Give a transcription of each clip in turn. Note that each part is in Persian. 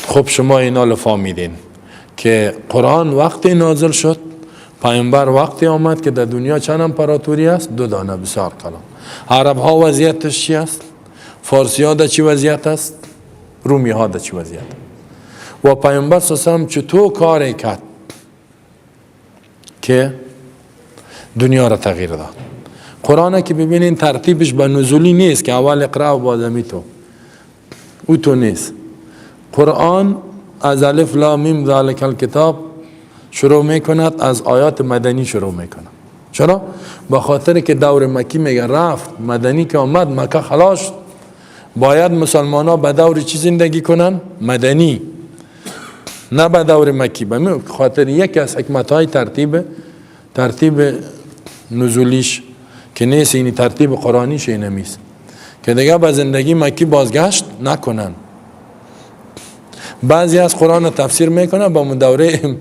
خب شما اینا لفامیدین که قرآن وقتی نازل شد، پیامبر وقتی آمد که در دنیا چند امپراتوری است؟ دو دانه، بسیار کلام. عرب ها وضعیتش چی است؟ فارسی ها در چی وضعیت است؟ رومی ها در چی وضعیت؟ و پیامبر صلی الله علیه و چطور کار کرد که دنیا را تغییر داد؟ قرآن که ببینین ترتیبش به نزولی نیست که اول اقرا و بعد تو، او تو نیست. قرآن از الف لام میم ذالک الکتاب شروع میکند، از آیات مدنی شروع میکند. چرا؟ به خاطر که دور مکی میگه رفت، مدنی که آمد مکه خلاص، باید مسلمان ها به دور چی زندگی کنن؟ مدنی، نه به دور مکی. به خاطر یکی از حکمت های ترتیب نزولیش که نیست، اینی ترتیب قرآنیش اینمیست که دیگه به زندگی مکی بازگشت نکنن. بعضی از قرآن تفسیر میکنن با دوره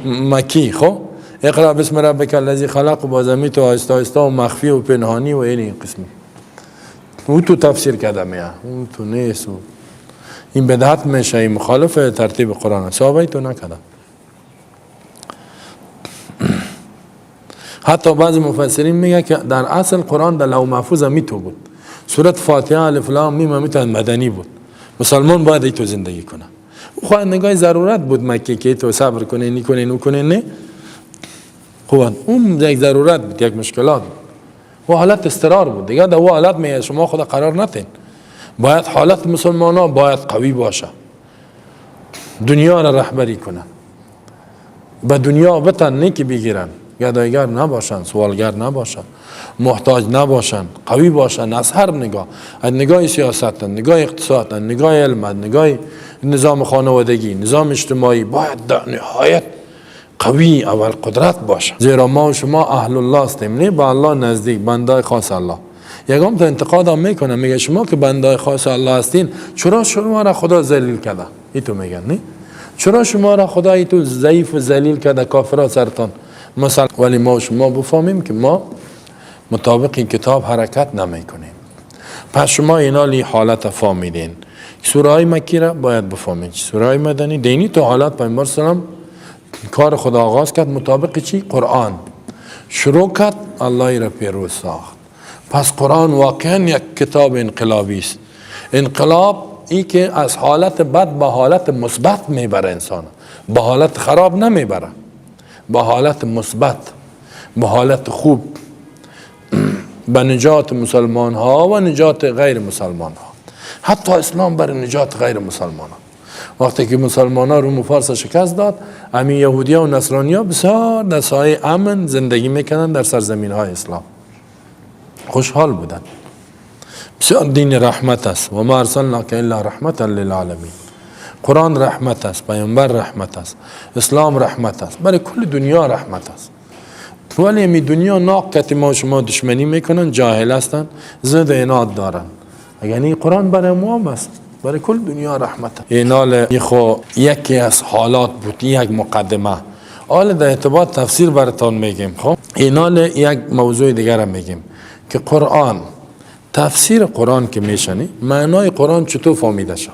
مکی. خب اقرا بسم ربک الذی خلق و بازمی تو آهسته آهسته و مخفی و پنهانی و این قسمی او تو تفسیر کرده میه، اون تو نیست و این بدعت میشه، این مخالف ترتیب قرآن. صحابه تو نکرده. حتی بعضی مفسرین میگه که در اصل قرآن در لوح محفوظ می تو بود. سورت فاتحه الف لام میم می تو مدنی بود. مسلمان باید ای تو زندگی کنه. خب نگاه ضرورت بود مکه که تو صبر کنه، نکنه، نکنه، نه. خب اون یک ضرورت بود، یک مشکلات بود و حالت اضطرار بود دیگه. در او حالت می شما خود قرار نتین. باید حالت مسلمان ها باید قوی باشه، دنیا را رهبری کنه، به دنیا بتن نیکی بگیرن، گدایگر نباشن، سوالگر نباشن، محتاج نباشن، قوی باشن از هر نگاه، از نگاه سیاست، نگاه اقتصاد، نگاه علم، نگاه نظام خانوادگی، نظام اجتماعی، باید در نهایت قوی اول قدرت باشه. زیرا ما و شما اهل الله هستیم، نه با الله نزدیک، بندای خاص الله. یکم تا انتقاد هم میکنه، میگه شما که بندای خاص الله هستین چرا شما را خدا ذلیل کرده؟ ای تو میگن نه، چرا شما را خدا ای تو ضعیف و ذلیل کرده، کافرا سرتان مثلا. ولی ما و شما بفهمیم که ما مطابق این کتاب حرکت نمی کنیم. پس شما اینا لی حالت فهمیدین. سوره های مکی را باید بفهمید، سوره های مدنی دینی تو حالت پیامبر سلام کار خدا آغاز کرد مطابق چی؟ قرآن شروع کرد، الله را پیروز ساخت. پس قرآن واقعا یک کتاب انقلابی است. انقلاب ای که از حالت بد به حالت مثبت میبره انسان، به حالت خراب نمیبره، به حالت مثبت، به حالت خوب، به نجات مسلمان ها و نجات غیر مسلمان ها. حتی اسلام بر نجات غیر مسلمان ها. وقتی که مسلمان ها روم و فارس شکست داد، همین یهودی ها و نصرانی ها بسیار در سایه امن زندگی میکنن در سرزمین های اسلام، خوشحال بودن. بسیار دین رحمت است. و ما ارسلناک الا رحمتا للعالمین. قرآن رحمت است، پیامبر رحمت است، اسلام رحمت است، برای کل دنیا رحمت است. ولی می دنیا ناقت ما شما دشمنی میکنن، جاهل هستن، ضد عناد دارن. یعنی قرآن برای ما است، برای کل دنیا رحمت. اینال خو یکی از حالات بود، یک مقدمه. حالا در ارتباط تفسیر براتون میگیم. خب اینال یک موضوع دیگر هم میگیم که قرآن، تفسیر قرآن که میشنی، معنای قرآن چطور فهمیده شد؟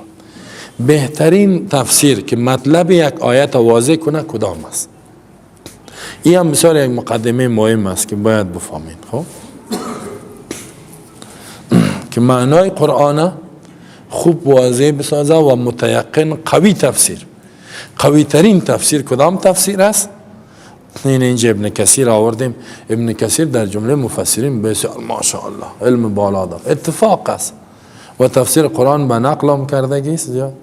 بهترین تفسیر که مطلب یک آیت واضح کنه کدام است؟ این هم بسیار یک مقدمه مهم است که باید بفهمید. خب که معنای قرآن خوب واضح بسازه و متیقن قوی تفسیر، قوی ترین تفسیر کدام تفسیر است؟ این اینجا ابن کثیر آوردیم. ابن کثیر در جمله مفسرین بسیار ماشاءالله علم بالا دار، اتفاق است و تفسیر قرآن به نقل هم کردگی است زیاد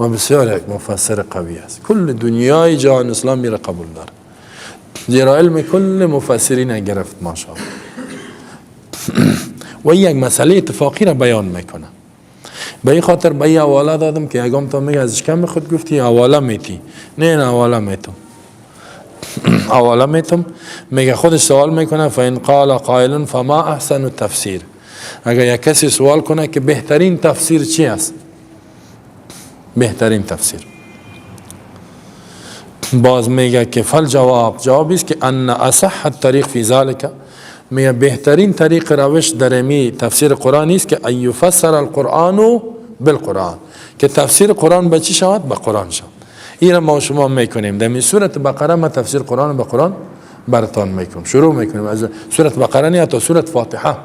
و بسیار یک مفسر قوی است. کل دنیای جهان اسلامی را قبول داره، زیرا علم کل مفسرین گرفت ماشاءالله. و یک مسئله اتفاقی را بیان میکنه. به این خاطر به این حواله دادم که یگام تا میگه از کم خود گفتی حواله میتی، نه نه حواله میتم، حواله میتم. میگه خودش سوال میکنه فان قال قائل فما احسن التفسیر. اگر یک کسی سوال کنه که بهترین تفسیر چی است، بهترین تفسیر، باز میگه که فل جواب، جواب است که ان اصح الطریق فی ذلک، میگه بهترین طریق روش در امی تفسیر قرآن است که ان یفسر القرآن بالقرآن، که تفسیر قرآن به چی شود؟ به قرآن شود. این را ما شما میکنیم در این سورت بقره. ما تفسیر قرآن به قرآن براتان میکنیم، شروع میکنیم از سورت بقره نه تا سورت فاتحه،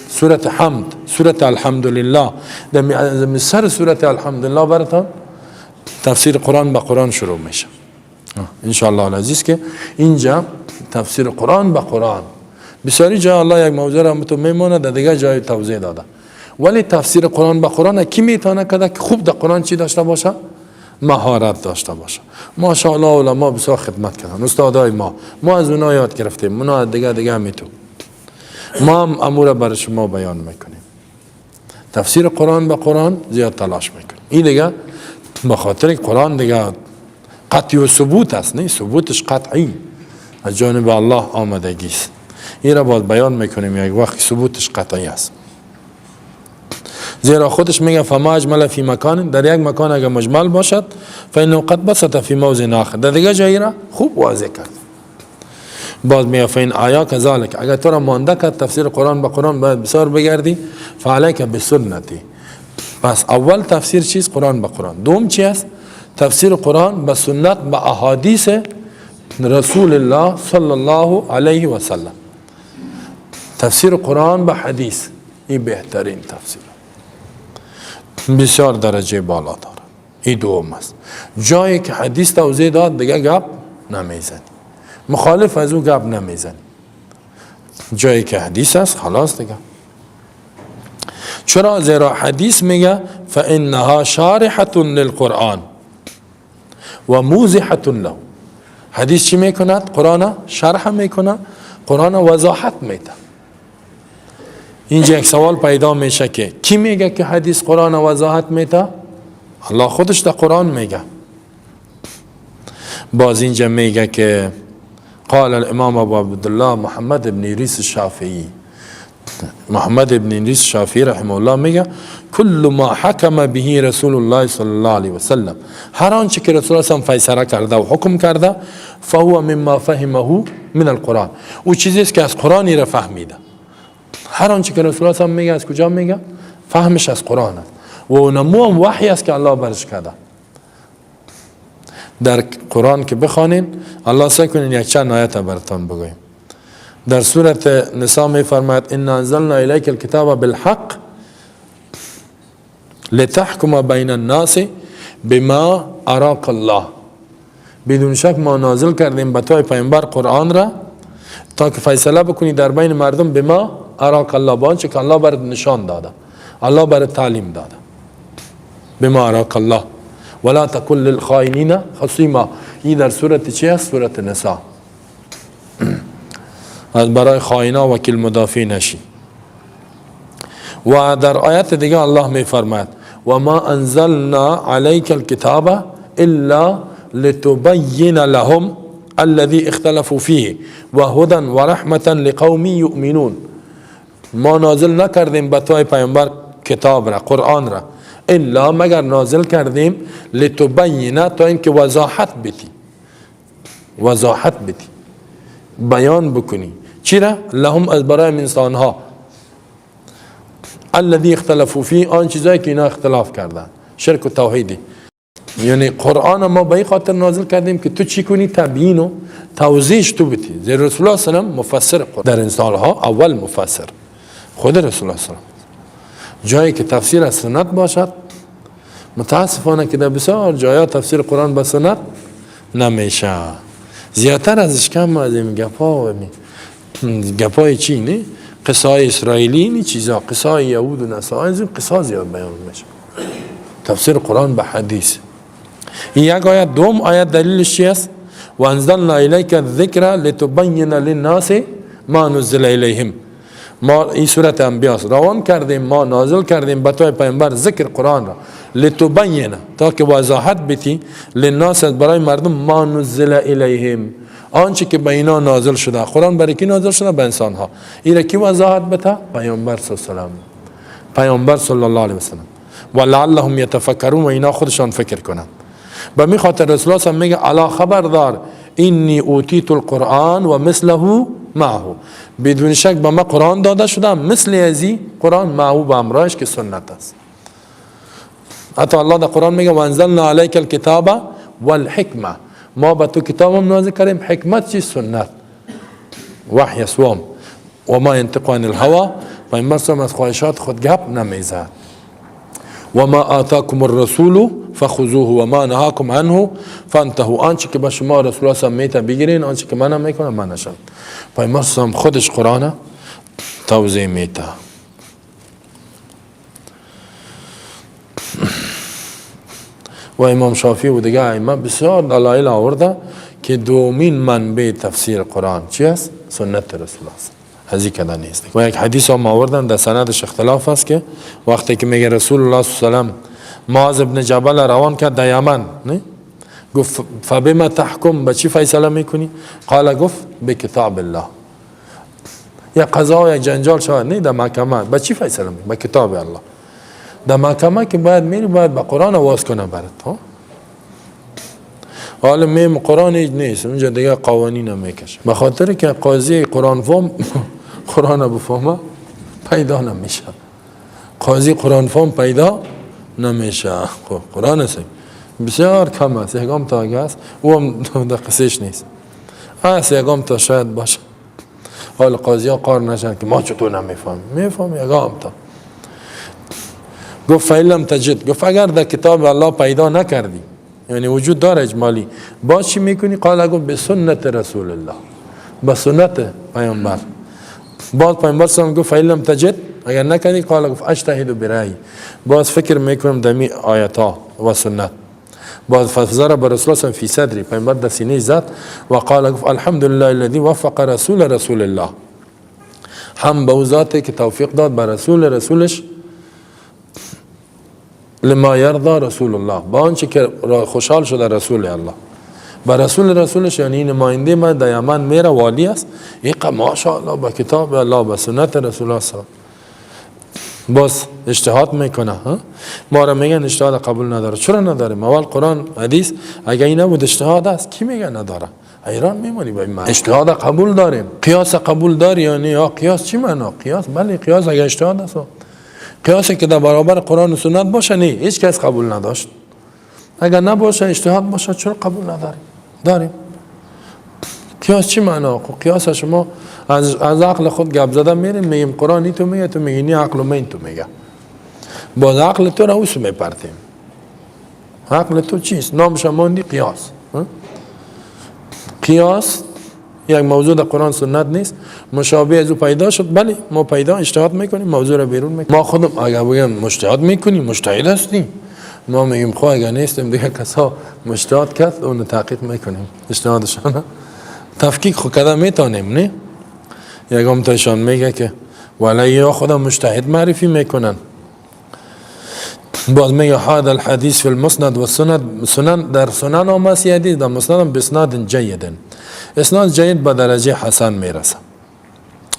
سورت حمد، سورت الحمدلله. در سر سورت الحمدلله براتان تفسیر قرآن به قرآن شروع میشه انشاءالله العزیز. که اینجا تفسیر قرآن به قرآن بسیاری جای الله یک موضوع را تو میمونه، در دیگه جای توضیح داده. ولی تفسیر قرآن به قرآن کی میتونه کده که خوب در قرآن چی داشته باشه؟ مهارت داشته باشه. ماشاءالله علما بسیار خدمت کردن، استادای ما، ما از اونا یاد گرفتیم، اونا دیگه دیگه میتو ما هم امور برای شما بیان میکنیم. تفسیر قرآن به قرآن زیاد تلاش میکنیم. این دیگه به خاطر قرآن دیگه قطعی و ثبوت است، نه ثبوتش قطعی از جانب الله آمدگی است. این را باید بیان میکنیم یک وقت ثبوتش قطعی است. زیرا خودش میگه فما اجمل فی مکان، در یک مکان اگر مجمل باشد فانه قد بسط فی موضع آخر، در دیگه جایی را خوب واضح کرد. باز میگه فین آیا کذالک، اگر تو را مانده کرد تفسیر قرآن به قرآن باید بسیار بگردی، فعلیک بسنتی. پس اول تفسیر چیست؟ قرآن به قرآن. دوم چی است؟ تفسیر قرآن به سنت، به احادیث رسول الله صلی الله علیه و سلم. تفسیر قرآن به حدیث، این بهترین تفسیر، بسیار درجه بالا داره. این دوم است. جایی که حدیث توضیح داد دیگه گپ نمیزنی، مخالف از او گپ نمیزنی. جایی که حدیث است خلاص دیگه. چرا؟ زیرا حدیث میگه فانها شارحة للقرآن و موضحة له. حدیث چی میکند؟ قرآن شرح میکنه، قرآن وضاحت میده. اینجا یک سوال پیدا میشه که کی میگه که حدیث قرآن وضاحت میده؟ الله خودش در قرآن میگه. باز اینجا میگه که قال الامام ابو عبدالله محمد بن ادریس الشافعی، محمد بن ادریس الشافعی رحمه الله میگه کل ما حکم به رسول الله صلی الله علیه وسلم، هر آنچه که رسول الله فیصله کرده و حکم کرده، فهو مما فهمه من القرآن، او چیزی است که از قرآن را فهمیده. هر آنچه که رسول الله میگه از کجا میگه؟ فهمش از قرآن است و اونمو هم وحی است که الله برش کرده. در قرآن که بخوانین الله سعی کنین یک چند آیت براتون بگویم. در سورت نساء می فرماید انا انزلنا الیک الکتاب بالحق لتحکم بین الناس بما اراک الله. بدون شک ما نازل کردیم به تو پیامبر قرآن را تا که فیصله بکنی در بین مردم بما اراک الله، با آنچه که الله برات نشان داده، الله برات تعلیم داده. بما اراک الله ولا تکن للخائنین خصیما. این در سورت چی است؟ سورت نساء. از برای خائنا وکیل مدافع نشی. و در آیت دیگه الله می فرماید و ما انزلنا علیک الکتاب الا لتبین لهم الذي اختلفوا فيه وهدى ورحمة لقوم یؤمنون. ما نازل نکردیم به تو پیامبر کتاب را، قرآن را، الا مگر نازل کردیم لتبین، تا اینکه وضاحت بدی، وضاحت بدی، بیان بکنی. چی را؟ لهم، از برای انسان ها، الذي اختلفوا فيه، آن چیزایی که اینا اختلاف کردن، شرک و توحیدی. یعنی قرآن ما به این خاطر نازل کردیم که تو چی کنی؟ تبیین و توضیحش تو بدی. زیرا رسول الله صلی الله علیه و سلم مفسر قرآن در انسان ها، اول مفسر خود رسول الله صلی الله علیه و سلم. جایی که تفسیر از سنت باشد، متاسفانه که در بسیار جایا تفسیر قرآن به سنت نمیشه. زیادتر ازش کم از این گپا و گپای چی نه؟ قصه های اسرائیلی نی چیزا، قصه های یهود و نصارا، از این قصه زیاد بیان میشه. تفسیر قرآن به حدیث. این یک آیت. دوم آیت دلیلش چی است؟ و انزلنا الیک الذکر لتبین للناس ما نزل الیهم. ما این سورت انبیاء روان کردیم، ما نازل کردیم به تو پیامبر ذکر قرآن را، لتبین، تا که وضاحت بتی، للناس، برای مردم، ما نزل الیهم، آنچه که به اینا نازل شده. قرآن برای کی نازل شده؟ به انسان ها. این کی وضاحت بته؟ پیامبر صلی الله علیه و سلم، پیامبر صلی الله علیه و سلم. و لعلهم یتفکرون، و اینا خودشان فکر کنند. به می خاطر رسول الله میگه الا خبردار انی اوتیت القرآن و مثله معه، بدون شک به ما قرآن داده شده، مثل ازی قرآن معه، به همراهش که سنت است. حتی الله در قرآن میگه وانزلنا علیک الکتاب والحکمه، ما به تو کتاب هم نازل کردیم. حکمت چی؟ سنت، وحی سوم. و ما ینطق عن الهوا، پیامبر صلی از خواهشات خود گپ نمیزد. و ما آتاکم الرسول فخذوه و ما نهاکم عنه فانتهوا، آنچه که به شما رسول الله صلی میته بگیرین، آنچه که منع میکنه منع نشد. پیامبر صلی خودش قرآن توضیح میته. و امام شافعی و دیگه ائمه بسیار دلایل آورده که دومین منبع تفسیر قرآن چی است؟ سنت رسول است. از این کده نیست. و یک حدیث هم آوردن در سندش اختلاف است که وقتی که میگه رسول الله صلی الله علیه و سلم معاذ ابن جبل روان کرد در یمن، نه؟ گفت فبما تحکم، به چی فیصله میکنی؟ قال، گفت به کتاب الله. یا قضا یا جنجال شود نه در محکمه، به چی فیصله میکنی؟ به کتاب الله. در محکمه که باید میری باید به قرآن واز کنه برات. ها حالا میم قرآن نیست اونجا، دیگه قوانین میکشه. به خاطر که قاضی قرآن فهم قرآن بفهمه پیدا نمیشه. قاضی قرآن فهم پیدا نمیشه. خب قرآن است بسیار کم است، یکم تا است، او هم در قصهش نیست. است یکم تا شاید باشه. حال قاضی ها قار نشن که ما چطور نمیفهمیم، میفهمیم یکم تا. گفت فإن تجد، گفت اگر در کتاب الله پیدا نکردی، یعنی وجود داره اجمالی، باز چی میکنی؟ قال، گفت به سنت رسول الله، به سنت پیامبر. باز پیامبر صلی گفت فإن تجد، اگر نکردی، قال، گفت اجتهد برأیی، باز فکر میکنم دمی آیت ها و سنت. باز فضرب رسول الله فی صدری، پیامبر در سینه زد و قال، گفت الحمد لله الذي وفق رسول رسول الله، هم به ذاتی که توفیق داد به رسول رسولش، لما یرضى رسول الله، با آنچه که خوشحال شده رسول الله با رسول رسولش، یعنی نماینده ما در یمن میره والی است، این ماشاءالله با کتاب الله با سنت رسول الله صلی باز اجتهاد میکنه. ما را میگن اجتهاد قبول نداره. چرا نداره؟ اول قرآن حدیث اگه این نبود اجتهاد است، کی میگه نداره؟ حیران میمونی با این. اجتهاد قبول داریم، قیاس قبول داری یعنی یا قیاس چی معنا؟ قیاس بله، قیاس اگه اجتهاد است، قیاسی که در برابر قرآن و سنت باشه نه، هیچ کس قبول نداشت. اگر نباشه اجتهاد باشه چرا قبول نداریم؟ داریم. قیاس چی معنا؟ قیاس شما از عقل خود گپ زدن میریم، میگیم قرآن تو میگه، تو میگی نی عقل من تو میگه، باز عقل تو را اوس میپرتیم. عقل تو چیست؟ نامش ماندی قیاس. قیاس یک موضوع در قرآن سنت نیست، مشابه از او پیدا شد، بله ما پیدا اجتهاد میکنیم، موضوع را بیرون میکنیم. ما خودم اگر بگم مجتهد میکنیم، مجتهد هستیم، ما میگیم خب اگر نیستیم دیگه کسا مجتهد کرد اونو تحقیق میکنیم، اجتهادشان تفکیک خود کده میتونیم. نه یکم تاشان میگه که ولی یا خودم مجتهد معرفی میکنن. باز میگه هذا الحديث في المسند والسند، سنن در سنن آمد حدیث در مسند بسناد جید، اسناد جید به درجه حسن میرسه.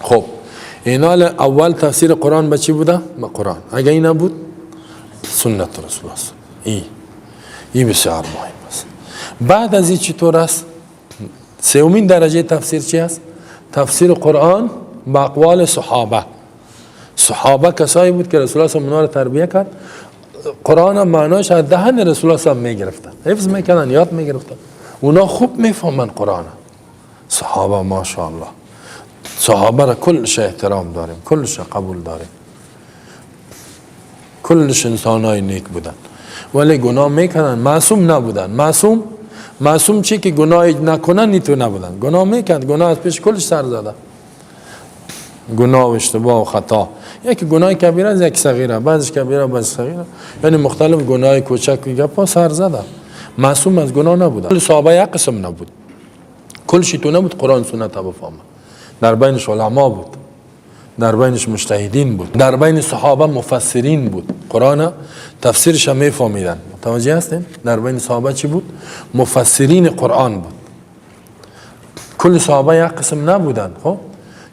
خب اینا اول تفسیر قرآن به چی بوده؟ به قرآن. اگه این نبود سنت رسول است. این بسیار مهم است. بعد از این چطور است؟ سومین درجه تفسیر چی است؟ تفسیر قرآن به اقوال صحابه. صحابه کسایی بود که رسول الله صلی الله علیه و تربیه کرد، قرآن معناش از دهن رسول الله صلی الله علیه و میگرفتن، حفظ میکردن، یاد میگرفتن. اونا خوب میفهمن قرآن. صحابه ماشاءالله، صحابه را کلش احترام داریم، کلش قبول داریم، کلش انسانای نیک بودن، ولی گناه میکنن، معصوم نبودن. معصوم چی که گناه نکنن نیتو نبودن، گناه میکرد، گناه از پیش کلش سر زده، گناه و اشتباه و خطا. یکی گناه کبیره است، یک صغیره، بعضش کبیره بعضش صغیره، یعنی مختلف گناه کوچک گپا سر زده، معصوم از گناه نبودن. کل صحابه یک قسم نبود، کلشی تو نبود قرآن سنت بفهمه. در بینش علما بود، در بینش مجتهدین بود، در بین صحابه مفسرین بود، قرآن تفسیرش هم میفهمیدن. متوجه هستین؟ در بین صحابه چی بود؟ مفسرین قرآن بود. کل صحابه یک قسم نبودن، خب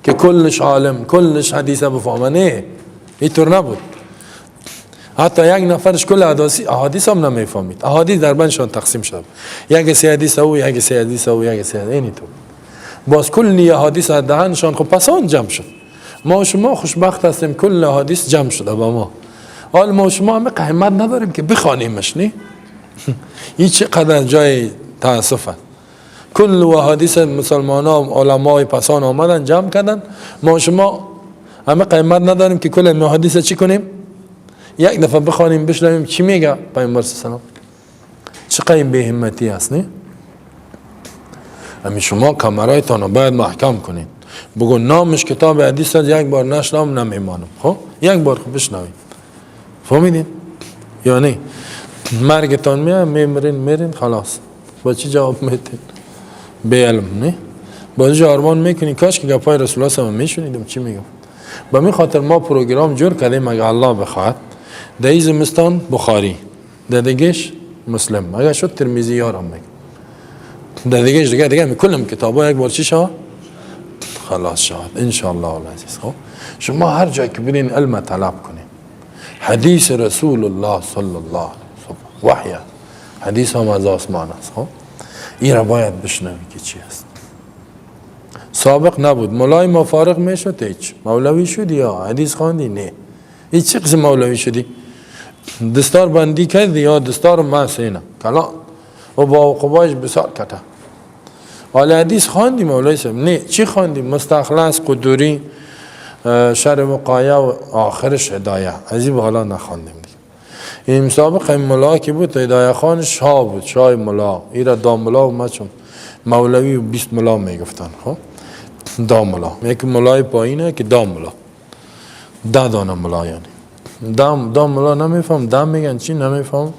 که کلش عالم کلش حدیث بفهمه، نه اینطور نبود. حتی یک نفرش کل احادیث هم نمیفهمید. احادیث در بینشان تقسیم شد، یک سه حدیث او، یک سه حدیث او، یک سه اینی تو. باز کلی احادیث از دهنشان خب پس آن جمع شد. ما و شما خوشبخت هستیم، کل احادیث جمع شده با ما. حال ما شما همه قیمت نداریم که بخوانیمش، نه؟ این چقدر جای تاسف است. کل و حدیث مسلمان ها علمای پسان آمدن جمع کردن، ما شما همه قیمت نداریم که کل حدیث چی کنیم؟ یک دفعه بخوانیم بشنویم چی میگه پیامبر صلی الله علیه و سلم. چه قیم به همتی است، نه؟ همین شما کمرایتان رو باید محکم کنید، بگو نامش کتاب حدیث است، یک بار نشنوم نمیمانم. خب یک بار خوب بشنوید، فهمیدین؟ یعنی مرگتان میاد میمرین میرین خلاص، با چی جواب میتین؟ به علم، نه؟ با چه آرمان میکنی؟ کاش که گپای رسول الله صلی الله علیه و میشنیدم چی میگم. به می خاطر ما پروگرام جور کردیم، اگه الله بخواد در این زمستان بخاری، در دیگهش مسلم، اگه شد ترمذی یارم میگم، در دیگهش دیگه دیگه میکلم کتابا یک بار چی شد؟ خلاص شد ان شاء الله العزیز. خب شما هر جای که برین علم طلب کنین، حدیث رسول الله صلی الله علیه و سلم وحی، حدیث هم از آسمان است. خب این را باید بشنوی که چی است. سابق نبود، مولای ما فارغ میشد هیچ، مولوی شدی یا حدیث خواندی؟ نه، هیچ چه قسم مولوی شدی؟ دستار بندی کردی یا دستار ما سینه کلا و با قبایش بسار کتا. حالا حدیث خواندی مولوی صاحب؟ نه، چی خواندی؟ مستخلص، قدوری، شرح وقایه و آخرش هدایه. از این حالا نخواندیم دیگه. این مسابقه این ملا که بود هدایه خان شاه بود، شاه ملا، ایرا داملا و ما چون مولوی و 20 ملا میگفتن. خب داملا، یک ملای پایینه که داملا، 10 دانه ملا، یعنی دام ملا نمیفهم، دام میگن چی نمیفهم.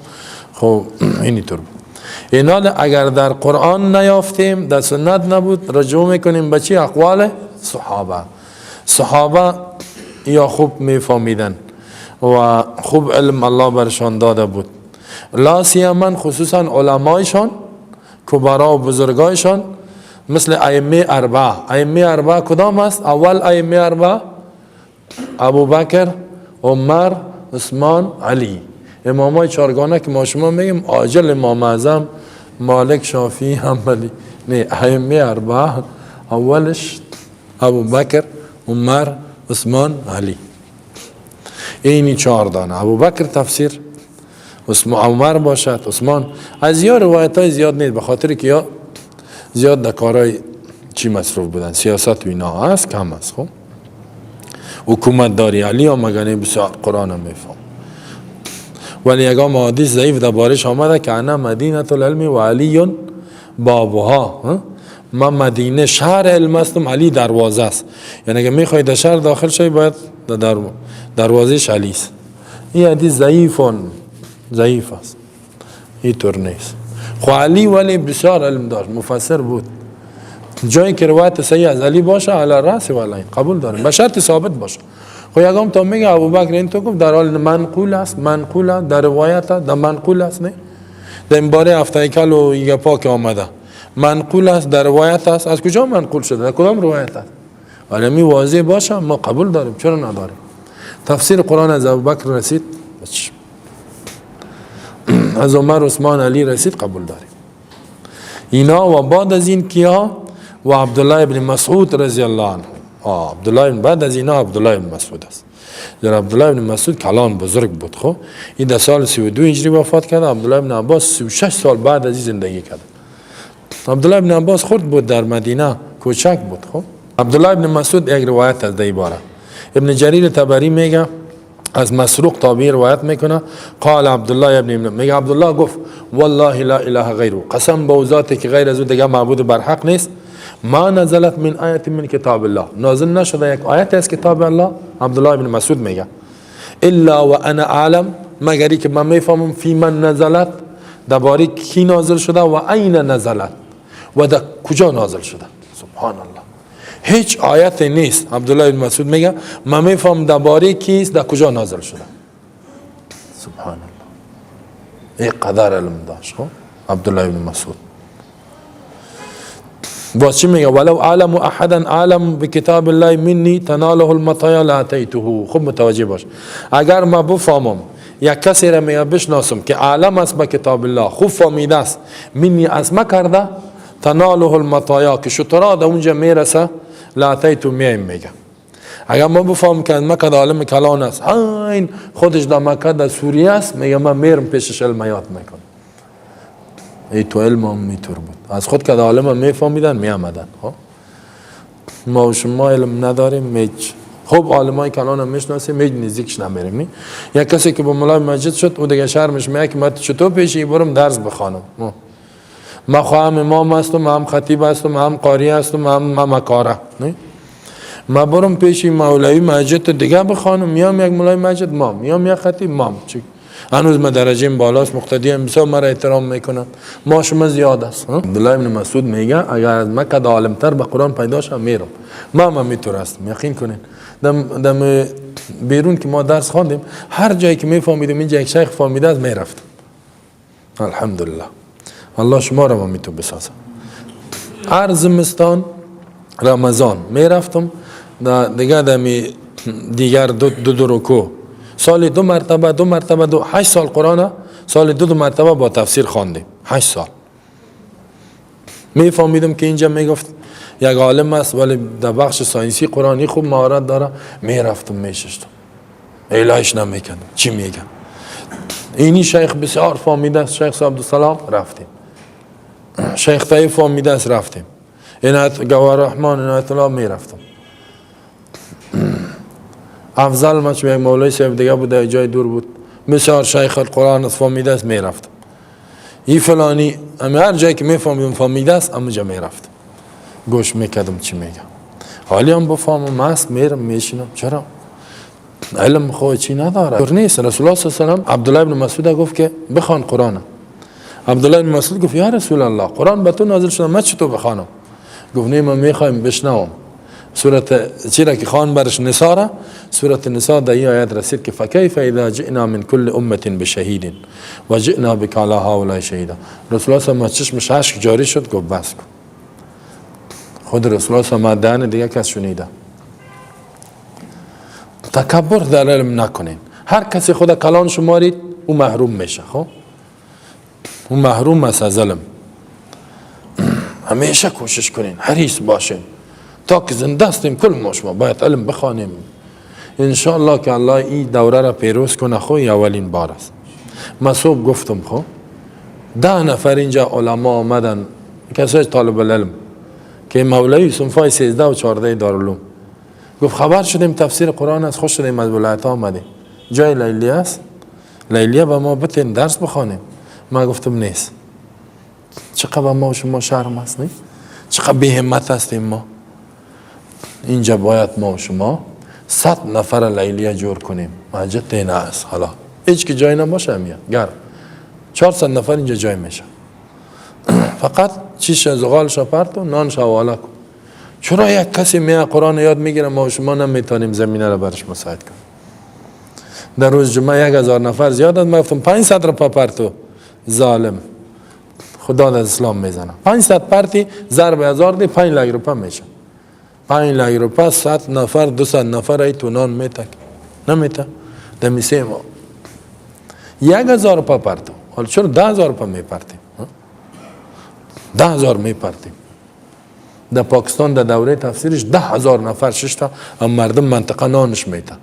خب اینی طور بود. اینا اگر در قرآن نیافتیم، در سنت نبود، رجوع میکنیم به چی؟ اقوال صحابه. صحابه یا خوب میفهمیدن و خوب علم الله برشان داده بود، لا سیما خصوصا علمایشان، کبرا و بزرگایشان، مثل ائمه اربعه. ائمه اربعه کدام است؟ اول ائمه اربعه ابوبکر، عمر، عثمان، علی، امامای چارگانه که ما شما میگیم عاجل امام اعظم، مالک، شافعی، حنبلی. نه، ائمه اربعه اولش ابوبکر، عمر، عثمان، علی، اینی چهار دانه. ابوبکر تفسیر، عمر باشد، عثمان. از یا روایت های زیاد نیست، به خاطر که یا زیاد در کارهای چی مصروف بودن، سیاست و اینا هست کم است. خب حکومت داری علی هم مگنی بسیار قرآن هم میفهم، ولی یکم حدیث ضعیف در بارش آمده که انا مدینه العلم و علی بابها، ما مدینه شهر علم هستم، علی دروازه است. یعنی اگه میخوای در شهر داخل شوی باید در دروازه علی است. این حدیث ضعیف است، این طور نیست. خو علی ولی بسیار علم داشت، مفسر بود. جایی که روایت صحیح از علی باشه علی راس و علی قبول داریم، به شرط ثابت باشه. خو یکم تا میگه ابوبکر این تو گفت در حال منقول است، منقول در روایت در منقول است، نه در این باره هفته کل و یه پاک آمده منقول است، در روایت است. از کجا منقول شده؟ در کدام روایت است؟ ولی می واضح باشه ما قبول داریم، چرا نداریم؟ تفسیر قرآن از ابوبکر رسید، از عمر، عثمان، علی رسید، قبول داریم اینا. و بعد از این کیا؟ و عبدالله ابن مسعود رضی الله عنه. عبدالله بعد از اینا عبدالله ابن مسعود است. در عبدالله ابن مسعود کلان بزرگ بود. خب این در سال 32 هجری وفات کرد. عبدالله ابن عباس 36 سال بعد از این زندگی کرد. عبدالله ابن عباس خرد بود در مدینه، کوچک بود. خب عبدالله ابن مسعود یک روایت از دی باره ابن جریر طبری میگه از مسروق تابعی روایت میکنه، قال عبدالله ابن میگه عبدالله گفت والله لا اله غیره، قسم به ذاتی که غیر از او دیگه معبود برحق نیست، ما نزلت من آیت من کتاب الله، نازل نشده یک آیت از کتاب الله. عبدالله ابن مسعود میگه الا و انا اعلم، مگری که من میفهمم فی من نزلت، درباره کی نازل شده، و عین نزلت، و در کجا نازل شده. سبحان الله، هیچ آیت نیست. عبدالله بن مسعود میگه من میفهم درباره کیست، در کجا نازل شده. سبحان الله، این قدر علم داشت عبدالله بن مسعود. باز چی میگه؟ ولو اعلم احدا اعلم بکتاب الله منی تناله المطایا لاتیته. خوب متوجه باش، اگر ما بفهمم یک کسی را میگه بشناسم که عالم است به کتاب الله، خوب فهمیده است، منی از ما کرده، تناله المطایا، که شترا در اونجا میرسه، لاتیتو میایم. میگه اگر ما بفهم که مکه عالم کلان است، این خودش در مکه در سوریه است، میگه من میرم پیشش علم یاد میکنم. ای تو علم هم میتور بود، از خود که عالم هم میفهمیدن میامدن. خب ما و شما علم نداریم هیچ. خب عالمای کلان هم میشناسیم، هیچ نزدیکش نمیریم. یک کسی که با مولای مسجد شد او دیگه شرمش میاد که من چطور پیشی برم درس بخوانم، ما خواهم امام هستم، هم خطیب هستم، هم قاری هستم، هم کاره. ما برم پیشی مولوی مسجد دیگه بخوانم، میام یک مولای مسجد مام، میام یک خطیب مام. هنوز ما درجه بالاست، مقتدی هم بسیار مرا احترام میکنن، ما شما زیاد است. عبدالله ابن مسعود میگه اگر از مکه عالمتر به قرآن پیدا شم میرم. ما هم میتور هستم، یقین کنین. دم بیرون که ما درس خواندیم، هر جایی که میفهمیدیم اینجا یک شیخ فهمیده است میرفتم. الحمدلله الله شما را ما میتون بسازم. هر زمستان رمضان میرفتم دیگه دمی دیگر دو دو, دو رکوع، سال دو مرتبه، دو مرتبه دو، 8 سال قرآن سال دو دو مرتبه با تفسیر خواندیم. 8 سال میفهمیدم که اینجا میگفت یک عالم است ولی در بخش ساینسی قرآنی خوب مهارت داره، میرفتم میشستم الهش نمیکردم چی میگم. اینی شیخ بسیار فهمیده است، شیخ عبدالسلام رفتیم، شیخ طیب فهمیده است رفتیم، عنایت گوهر رحمان عنایت الله میرفتم. افضل ما چون یک مولوی صاحب دیگه بود در جای دور بود، بسیار شیخ القرآن است فهمیده است میرفتم. این فلانی اما هر جایی که میفهمیدم فهمیده است اما میرفتم گوش میکردم چی میگم. حالی هم بفهمم است میرم میشینم. چرا؟ علم خو چی نداره نیست. رسول الله صلی الله علیه و سلم عبدالله بن مسعود گفت که بخوان قرآن. عبدالله بن مسعود گفت یا رسول الله قرآن به تو نازل شده، من چطور بخوانم؟ گفت نه من میخوایم بشنوم. سورة چیرا که خوان برش نسا، سورة نسا در این آیت رسید که فکیف اذا جئنا من کل امه بشهید و جئنا بک علی هؤلاء شهیدا. رسول الله صلی الله علیه و چشمش اشک جاری شد، گفت بس کن. خود رسول الله صلی الله علیه و دهن دیگه کس شنیده. تکبر در علم نکنین. هر کسی خود کلان شمارید او محروم میشه. خب او محروم است از علم. همیشه کوشش کنین، حریص باشین تا که زنده هستیم. کل ما شما باید علم بخوانیم انشاءالله که الله این دوره را پیروز کنه. خو اولین بار است. ما صبح گفتم خو 10 نفر اینجا علما آمدن، کسای طالب العلم که مولوی صنفای 13 و 14 دارالعلوم، گفت خبر شدیم تفسیر قرآن است، خوش شدیم از ولایت آمدیم، جای لیلیه است، لیلیه به ما بتین درس بخوانیم. ما گفتم نیست. چقدر ما و شما شرم است، نیست؟ چقدر بی همت هستیم ما. اینجا باید ما و شما 100 نفر لیلیه جور کنیم. مسجد نه است حالا هیچ که جای نباشه میاد گرم 400 نفر اینجا جای میشه. فقط چیش زغال پرت و نان حواله کن. چرا یک کسی میاد قرآن یاد میگیره ما و شما نمیتونیم زمینه را برش مساعد کنیم؟ در روز جمعه 1000 نفر زیاد است، من گفتم 500 رو پرتو ظالم خدا از اسلام میزنه. 500 پرتی ضرب 1000 دی 5 لک روپه میشه. 5 لک روپه 100 نفر 200 نفر ای تو نان میتک نمیته دمیسه ما 1000 روپه پرتو. حالا چرا 10000 روپه میپرتیم؟ 10000 میپرتیم. در پاکستان در دوره تفسیرش 10000 نفر ششتا هم مردم منطقه نانش میته،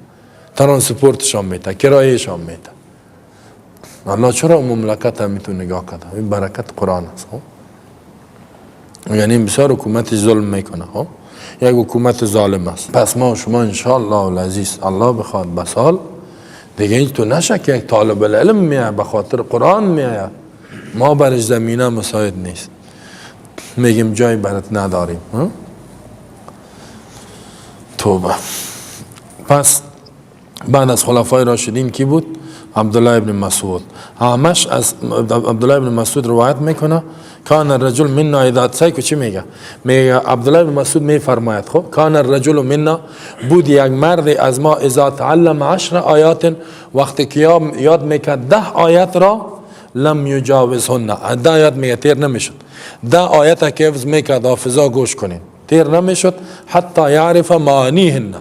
ترانسپورتش هم میته، کرایهش هم میته. الله چرا مملکت هم میتونه نگاه کرده؟ این برکت قرآن است. یعنی بسیار حکومت ظلم میکنه، یک حکومت ظالم است. پس ما و شما انشاءالله العزیز الله بخواد بسال دیگه این تو نشه که یک طالب العلم میاد به خاطر قرآن میاد، ما برش زمینه مساعد نیست، میگیم جای برات نداریم. توبه. پس بعد از خلفای راشدین کی بود؟ عبدالله ابن مسعود. همش از عبدالله ابن مسعود روایت میکنه کان الرجل منا اذا سایکو چی میگه؟ میگه عبدالله ابن مسعود میفرماید خب کان الرجل منا، بود یک مرد از ما اذا تعلم 10 آیات، وقتی که یاد میکرد 10 آیت را لم یجاوزهن، 10 آیت میگه تیر نمیشد، 10 آیت که حفظ میکرد حافظا گوش کنین تیر نمیشد حتی یعرف معانیهن،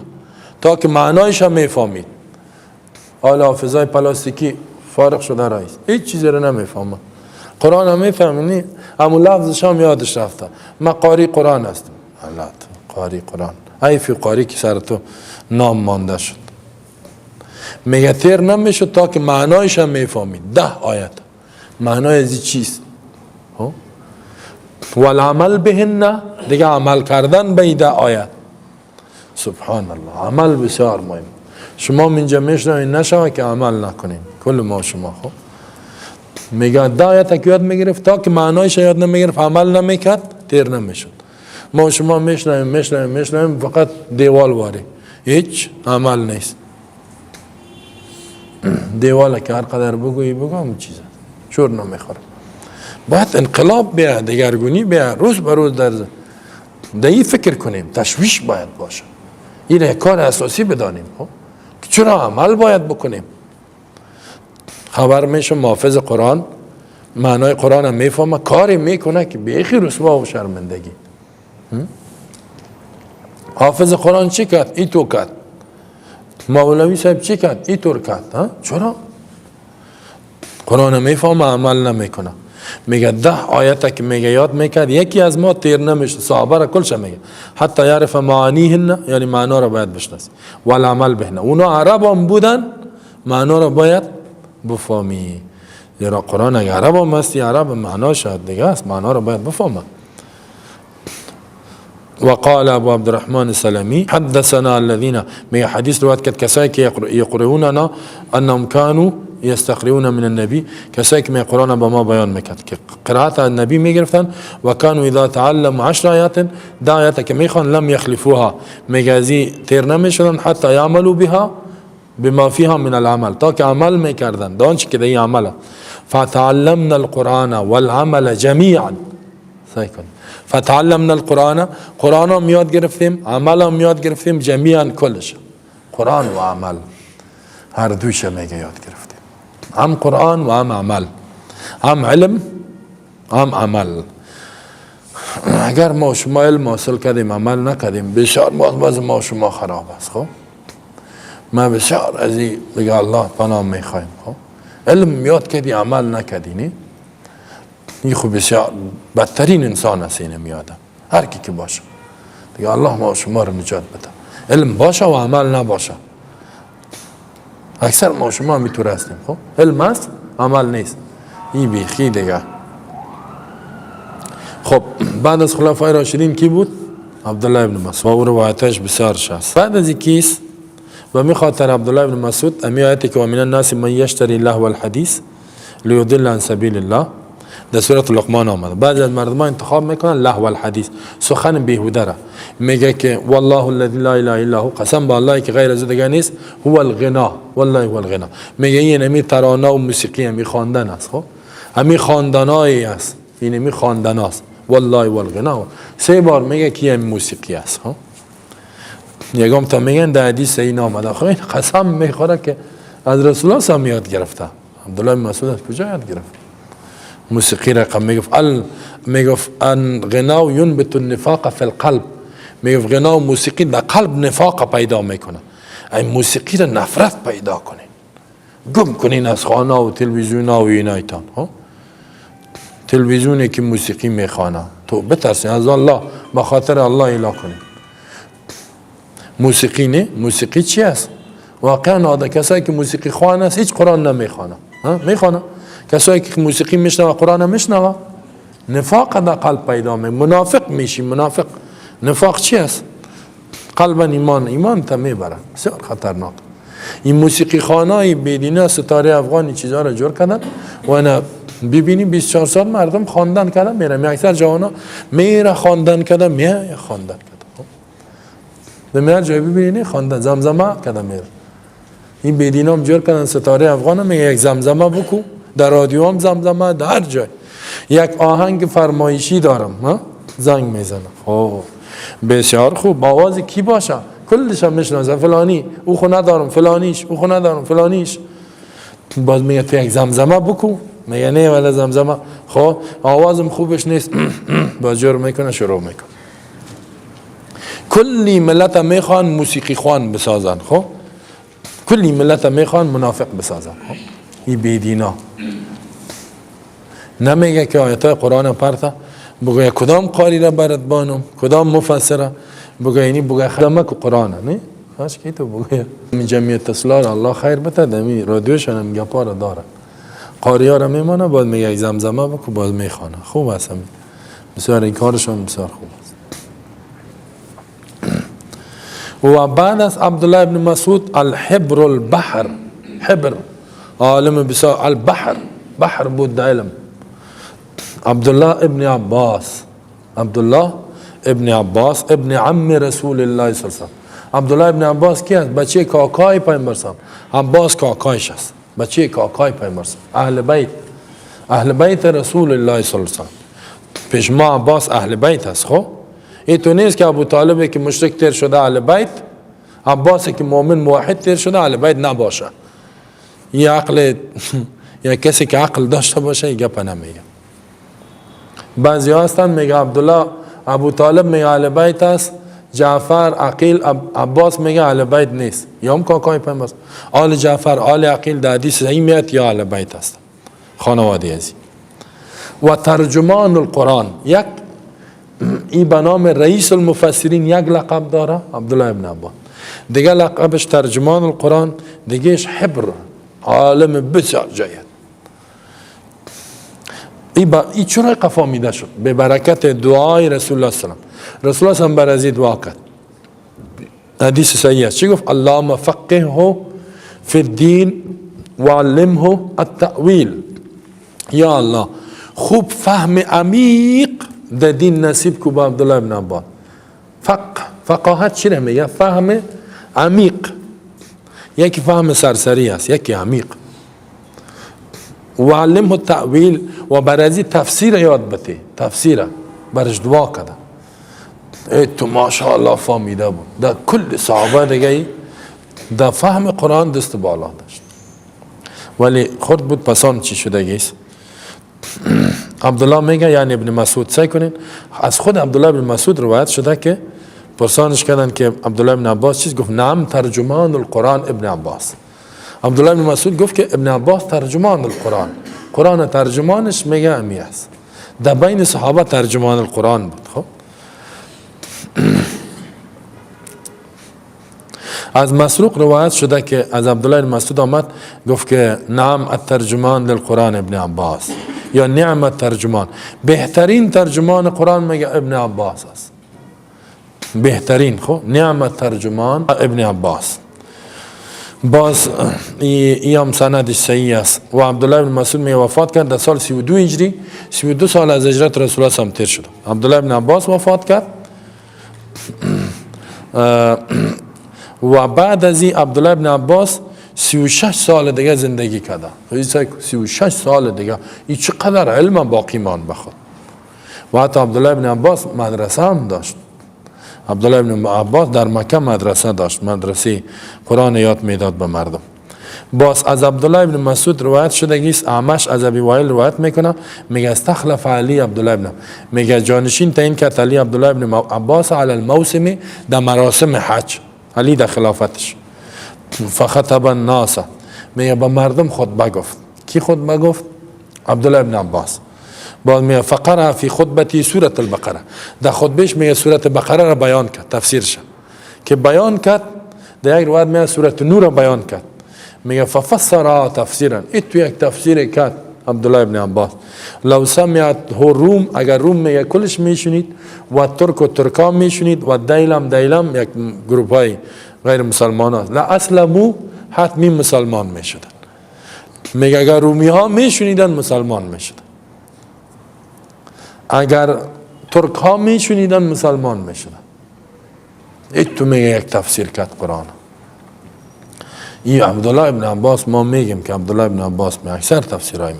تا که معنایش هم میفهمید. حالا حافظای پلاستیکی فارغ شده رئیس هیچ چیزی رو نمیفهمه، قرآن هم میفهمی، اما لفظش هم یادش رفته. من قاری قرآن هستم. الله قاری قرآن ای فقاری که سر تو نام مانده شد. میگه تیر نمیشد تا که معنایش هم میفهمید. 10 آیت معنای از چیست؟ والعمل بهن، دیگه عمل کردن به 10 آیت. سبحان الله، عمل بسیار مهم. شما اینجا میشنوین نشوه که عمل نکنین، کل ما شما. خب میگه 10 آیت که یاد میگرفت تا که معنایش یاد نمیگرفت عمل نمیکرد تیر نمیشد. ما شما میشنویم میشنویم میشنویم فقط دیوال واری، هیچ عمل نیست. دیواله که هر قدر بگویی بگو هم چیزه چور نمیخوره. باید انقلاب بیا، دگرگونی بیا، روز به روز در این فکر کنیم، تشویش باید باشه، این یک کار اساسی بدانیم. خب چرا عمل باید بکنیم؟ خبر میشه محافظ قرآن معنای قرآن هم میفهمه، کاری میکنه که بیخی رسوا و شرمندگی. حافظ قرآن چی کرد؟ ای تو کرد. مولوی صاحب چی کرد؟ ای طور کرد. چرا؟ قرآن میفهمه عمل نمیکنه. میگه 10 آیت که میگه یاد میکرد یکی از ما تیر نمیشه، صحابه را کلش میگه حتی یعرف معانیهن، یعنی معنا را باید بشناسی، والعمل بهن. اونا عرب هم بودن، معنا را باید بفهمی. زیرا قرآن اگه عرب هم هستی، عرب معناش دیگه است، معنا را باید بفهمه. وقال ابو عبد الرحمن السلمي حدثنا الذين، میگه حدیث روایت کرد کسایی که یقرؤوننا انهم كانوا يستقرؤون من النبي، کسایی که قرآن با ما بیان میکرد که قرائت النبی میگرفتن، و كانوا اذا تعلموا 10 آیات، 10 آیات که میخوان لم يخلفوها، میگه ازی تیر نمیشدن حتی يعملوا بها بما فيها من العمل، تا که عمل میکردن دانچ که دی عمل. فتعلمنا القرآن والعمل جميعا، فتعلمنا القرآن، قرآن هم یاد گرفتیم، عمل هم یاد گرفتیم، جمیعا کلش، قرآن و عمل هر دوش میگه یاد گرفتیم، هم قرآن و هم عمل، هم علم هم عمل. اگر ما شما علم حاصل کردیم عمل نکردیم، بسیار باز ما شما خراب است. خب ما بسیار از این دیگه الله پناه میخوایم. خب علم یاد کردی عمل نکردی، نه این خب بسیار بدترین انسان است. اینه میادم هر کی که باشه دیگه الله ما شما رو نجات بده. علم باشه و عمل نباشه، اکثر ما شما همیطور هستیم. خب علم هست عمل نیست، این بیخی دیگه. خب بعد از خلفای راشدین کی بود؟ عبدالله ابن مسعود، و او روایتش بسیار شست. بعد از کیست؟ و می خاطر عبدالله ابن مسعود امی آیتی که و من الناس من یشتری لهو الحدیث لیضل عن سبیل الله در سورة لقمان آمده. بعضی از مردم انتخاب میکنن لهو الحدیث، سخن بیهوده را. میگه که والله الذی لا اله الا هو، قسم به الله که غیر از دیگه نیست، هو الغنا، والله هو الغنا. میگه این امی ترانه و موسیقی امی خواندن است. خب امی خواندنایی است، این امی خواندن است، والله هو الغنا. 3 بار میگه که این موسیقی است. خب یگام تا میگن در حدیث این آمده. خب این قسم میخوره که از رسول الله هم یاد گرفته. عبدالله بن مسعود از کجا یاد گرفت موسیقی رقم؟ میگفت میگفت ان غنا ينبت النفاق فی القلب، میگفت غنا و موسیقی در قلب نفاق پیدا میکنه. این موسیقی را نفرت پیدا کنین، گم کنین از خانه و تلویزیون و اینایتان. تلویزیونی که موسیقی میخوانه تو بترسین از الله، به خاطر الله اله کنین. موسیقی نه، موسیقی چی است؟ واقعا آده کسایی که موسیقی خوان است هیچ قرآن نمیخوانه، میخوانه. کسایی که موسیقی میشنوه قرآن میشنوه، نفاق در قلب پیدا می، منافق میشی. منافق نفاق چی است؟ قلبا ایمان، ایمان تا میبره، بسیار خطرناک. این موسیقی خانه بیدینه ستاره افغانی چیزا را جور کردن و انا ببینی 24 سال مردم خواندن کردن میره، اکثر جوانا میره خواندن کردن، میره خواندن کردن. به هر جای ببینی خواندن زمزمه کردن میره. این بیدینا هم جور کردن ستاره افغان، میگه یک زمزمه بکو، در رادیو هم زمزمه، در هر جای. یک آهنگ فرمایشی دارم، ها زنگ میزنم. خب بسیار خوب، آواز کی باشه؟ کلش هم میشناسه، فلانی او خو ندارم، فلانیش او خو ندارم، فلانیش. باز میگه تو یک زمزمه بکو، میگه نه ولی زمزمه، خب آوازم خوبش نیست. باز جور میکنه، شروع میکنه. کلی ملت میخوان موسیقی خوان بسازن، خب کلی ملت میخوان منافق بسازن. خب این بیدینا نمیگه که آیت های قرآن پرتا بگویا کدام قاری را برات بانم، کدام مفسره، بگه اینی بگه خدمک قرآن نه؟ هاش کی تو بگه جمعیت اصلاح الله خیر بده دمی رادیوشان هم گپا را داره. قاری را میمانه باز میگه زمزمه بکو باز میخوانه. خوب است همین. بسیار این کارشان بسیار خوب است. و بعد از عبدالله ابن مسعود الحبر البحر، حبر عالم بسیار، البحر بحر بود در علم. عبدالله ابن عباس، عبدالله ابن عباس ابن عم رسول الله صلی الله علیه و سلم. عبدالله ابن عباس کی است؟ بچه کاکای پیامبر صلی الله علیه و سلم. عباس کاکایش است، بچه کاکای پیامبر صلی الله علیه و سلم، اهل بیت، اهل بیت رسول الله صلی الله علیه و سلم. پیش ما عباس اهل بیت است. خب این تو نیست که ابو طالب که مشرک تیر شده اهل بیت، عباس که مؤمن موحد تیر شده اهل بیت نباشه. یه عقل یا کسی که عقل داشته باشه این گپ نمیگه. بعضی هستن میگه عبدالله ابو طالب میگه اهل بیت است، جعفر عقیل عباس میگه اهل بیت نیست، یا هم کاکای پیامبر است. آل جعفر آل عقیل در حدیث صحیح میاد یا اهل بیت است، خانواده ازی. و ترجمان القرآن، یک ای به نام رئیس المفسرین یک لقب داره عبدالله ابن عباس، دیگه لقبش ترجمان القرآن، دیگهش حبر، عالم بسیار جید. ای چرا قفا میده شد؟ به برکت دعای رسول الله صلی الله علیه و سلم. رسول الله صلی الله علیه و سلم بر از دعا کرد، حدیث صحیح است. چی گفت؟ اللهم فقهه فی الدین وعلمه التأویل. یا الله خوب فهم عمیق در دین نصیب کو به عبدالله ابن عباس. فقاهت چی میگه؟ فهم عمیق. یکی فهم سرسری است، یکی عمیق. و علمه التأویل، و برازی تفسیر یاد بده، تفسیر برش دعا کرده. ای تو ماشاءالله فهمیده بود. در کل صحابه دیگه در فهم قرآن دست بالا داشت، ولی خود بود پسان چی شده گیست. عبدالله میگه یعنی ابن مسعود، سعی کنین از خود عبدالله ابن مسعود روایت شده که پرسانش کردن که عبدالله ابن عباس چیز گفت؟ نعم ترجمان القرآن ابن عباس. عبدالله ابن مسعود گفت که ابن عباس ترجمان القرآن، قرآن ترجمانش میگه امی است. در بین صحابه ترجمان القرآن بود. خب از مسروق روایت شده که از عبدالله ابن مسعود آمد گفت که نعم الترجمان للقرآن ابن عباس، یا نعم الترجمان، بهترین ترجمان قرآن میگه ابن عباس است، بهترین. خب نعم الترجمان ابن عباس. باز ای هم سندش صحیح است. و عبدالله ابن مسعود می وفات کرد در سال 32 هجری، 32 سال از هجرت رسول الله صلی الله علیه و سلم تیر شد. عبدالله ابن عباس وفات کرد و بعد از این عبدالله ابن عباس 36 سال دیگه زندگی کرده. 36 سال دیگه، این چقدر علم باقی مان بخواد. و حتی عبدالله ابن عباس مدرسه هم داشت. عبدالله ابن عباس در مکه مدرسه داشت، مدرسه قرآن یاد میداد به مردم. باز از عبدالله ابن مسعود روایت شده است، اعمش از ابی وائل روایت میکنه، میگه استخلف علی عبدالله ابن، میگه جانشین تعیین کرد علی عبدالله ابن عباس علی الموسم، در مراسم حج علی در خلافتش. فخطب الناس، میگه به مردم خطبه گفت. کی خطبه گفت؟ عبدالله ابن عباس. باز میگه فقرأ فی خطبتی سورة البقره، در خطبهش میگه سورة بقره را بیان کرد، تفسیرش که بیان کرد. در یک روایت میگه سورة نور را بیان کرد، میگه ففسرها تفسیرا، این تو یک تفسیر کرد عبدالله ابن عباس. لو سمعته روم، اگر روم میگه کلش میشونید، و ترک و ترکان میشونید، و دیلم دیلم یک گروپ های غیر مسلمان ها، لا اسلمو حتمی مسلمان میشدن. میگه اگر رومی ها میشونیدن مسلمان میشدن، اگر ترک ها میشونیدن مسلمان میشدن. این تو میگه یک تفسیر کرد قرآن. این عبدالله ابن عباس، ما میگیم که عبدالله ابن عباس می اکثر تفسیرهای ما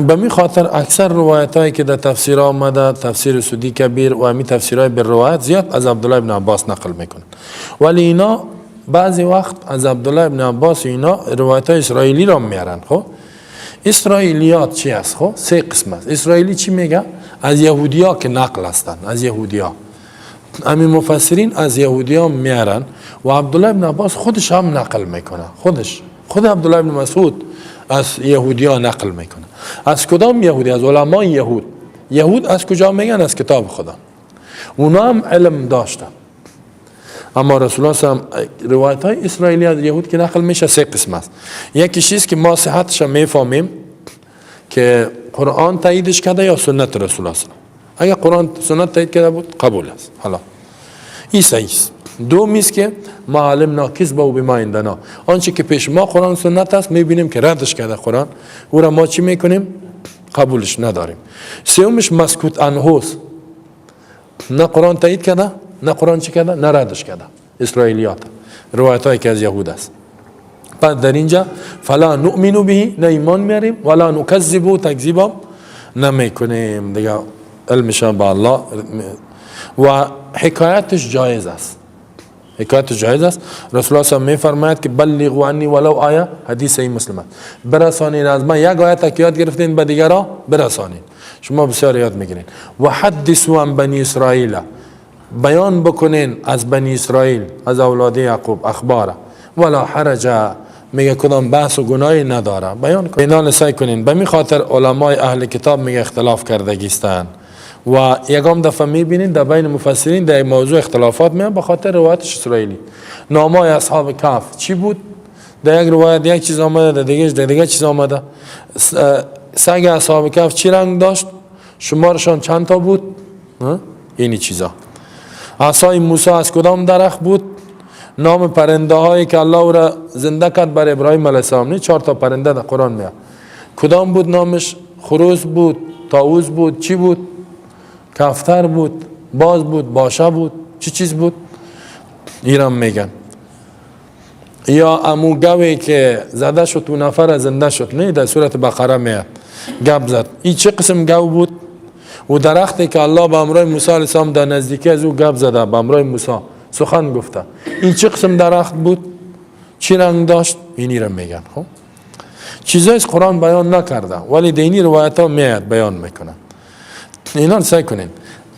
به می خاطر اکثر روایت هایی که در تفسیر آمده، تفسیر سودی کبیر و همی تفسیرهای به روایت زیاد از عبدالله ابن عباس نقل میکنن. ولی اینا بعضی وقت از عبدالله ابن عباس اینا روایت های اسرائیلی را میارن. خب اسرائیلیات چی است؟ خب سه قسم است. اسرائیلی چی میگه؟ از یهودیا که نقل هستند، از یهودیا، همین مفسرین از یهودیا میارن و عبدالله ابن عباس خودش هم نقل میکنه. خودش، خود عبدالله ابن مسعود از یهودیا نقل میکنه. از کدام یهودی؟ از علمای یهود. یهود از کجا میگن؟ از کتاب خدا. اونا هم علم داشتن. اما رسول الله صلی الله علیه و سلم روایت های اسرائیلی از یهود که نقل میشه سه قسم است. یکی چیز که ما صحتش میفهمیم که قرآن تاییدش کرده یا سنت رسول الله صلی الله علیه و سلم. اگر قرآن سنت تایید کرده بود قبول است. حالا این صحیح است. دومی است که ما علمنا کذبه و بما عندنا، آنچه که پیش ما قرآن سنت است میبینیم که ردش کرده قرآن، او را ما چی میکنیم؟ قبولش نداریم. سومش مسکوت عنه، نه قرآن تایید کرده نه قرآن چی کرده نه ردش کرده، اسرائیلیات روایت هایی که از یهود است. بعد در اینجا فلا نؤمن به، نه ایمان میاریم ولا نکذب، تکذیب نمیکنیم دیگه، علمش با الله. و حکایتش جایز است، حکایت جایز است. رسول الله صلی الله علیه و میفرماید که بلغوا عنی ولو آیه، حدیث صحیح مسلم است، برسانین از من یک آیت که یاد گرفتین به دیگران برسانین، شما بسیار یاد میگیرین. و حدثوا عن بنی اسرائیل، بیان بکنین از بنی اسرائیل از اولاد یعقوب اخباره، ولا حرج، میگه کدام بحث و گناهی نداره، بیان کنین. اینا سعی کنین. به می خاطر علمای اهل کتاب میگه اختلاف کردگیستن و یکم دفعه میبینین در بین مفسرین در موضوع اختلافات میان به خاطر روایتش اسرائیلی. نامای اصحاب کهف چی بود؟ در یک روایت یک چیز آمده، در دیگه چیز آمده. سگ اصحاب کهف چی رنگ داشت؟ شمارشان چند تا بود؟ اینی چیزا. عصای موسی از کدام درخت بود؟ نام پرنده هایی که الله او را زنده کرد بر ابراهیم علیه السلام، نه 4 تا پرنده در قرآن میاد، کدام بود نامش؟ خروس بود، طاووس بود، چی بود؟ کفتر بود، باز بود، باشه بود، چی چیز بود؟ ایران میگن. یا امو گوی که زده شد و نفر زنده شد، نه در سورت بقره میاد گپ زد، این چه قسم گو بود؟ و درختی که الله به امرای موسی علیه السلام در نزدیکی از او گپ زده، به امرای موسی سخن گفته، این چه قسم درخت بود؟ چی رنگ داشت؟ اینی را میگن. خب چیزایی قرآن بیان نکرده ولی دینی روایت ها میاد بیان میکنه. اینا سعی کنین.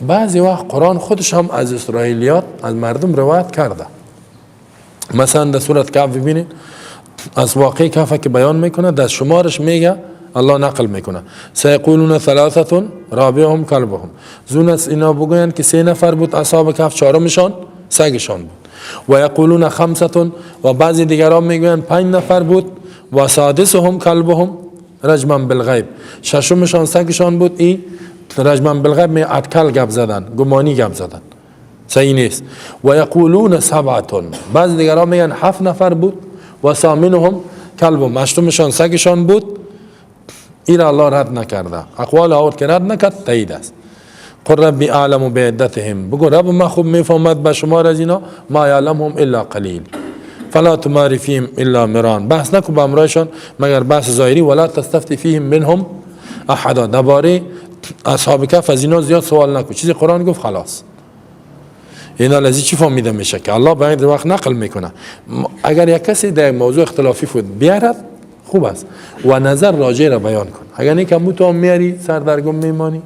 بعضی وقت قرآن خودش هم از اسرائیلیات از مردم روایت کرده. مثلا در سورت کهف ببینید، از واقع کهف که بیان میکنه در شمارش میگه الله نقل میکنه سیقولون ثلاثه رابعهم کلبهم، زون از اینا بگوین که 3 نفر بود اصحاب کهف، چهارمشان سگشان بود. و یقولون خمسه، و بعضی دیگران میگوین 5 نفر بود، و سادسهم کلبهم رجما بالغیب، ششمشان سگشان بود. این رجما بالغیب می اٹکل گپ زدن، گمانی گپ زدن، صحیح نیست. و یقولون سبعه، بعضی دیگران میگن 7 نفر بود، و ثامنهم کلبهم، هشتمشان سگشان بود. این الله رد نکرده، اقوال آورد که رد نکرد تایید است. قل ربی اعلم بعدتهم، بگو رب ما خوب میفهمد به شمار از اینا، ما یعلمهم الا قلیل فلا تماری فیهم الا مران، بحث نکن به امرایشان مگر بحث ظاهری، ولا تستفتی فیهم منهم احدا، درباره اصحاب کهف از اینا زیاد سوال نکن، چیزی قرآن گفت خلاص. اینا لذی چی فهمیده میشه که الله باید وقت نقل میکنه. اگر یک کسی در موضوع اختلافی فود بیارد خوب است و نظر راجع را بیان کن، اگر نه که تو هم میاری سردرگم میمانی،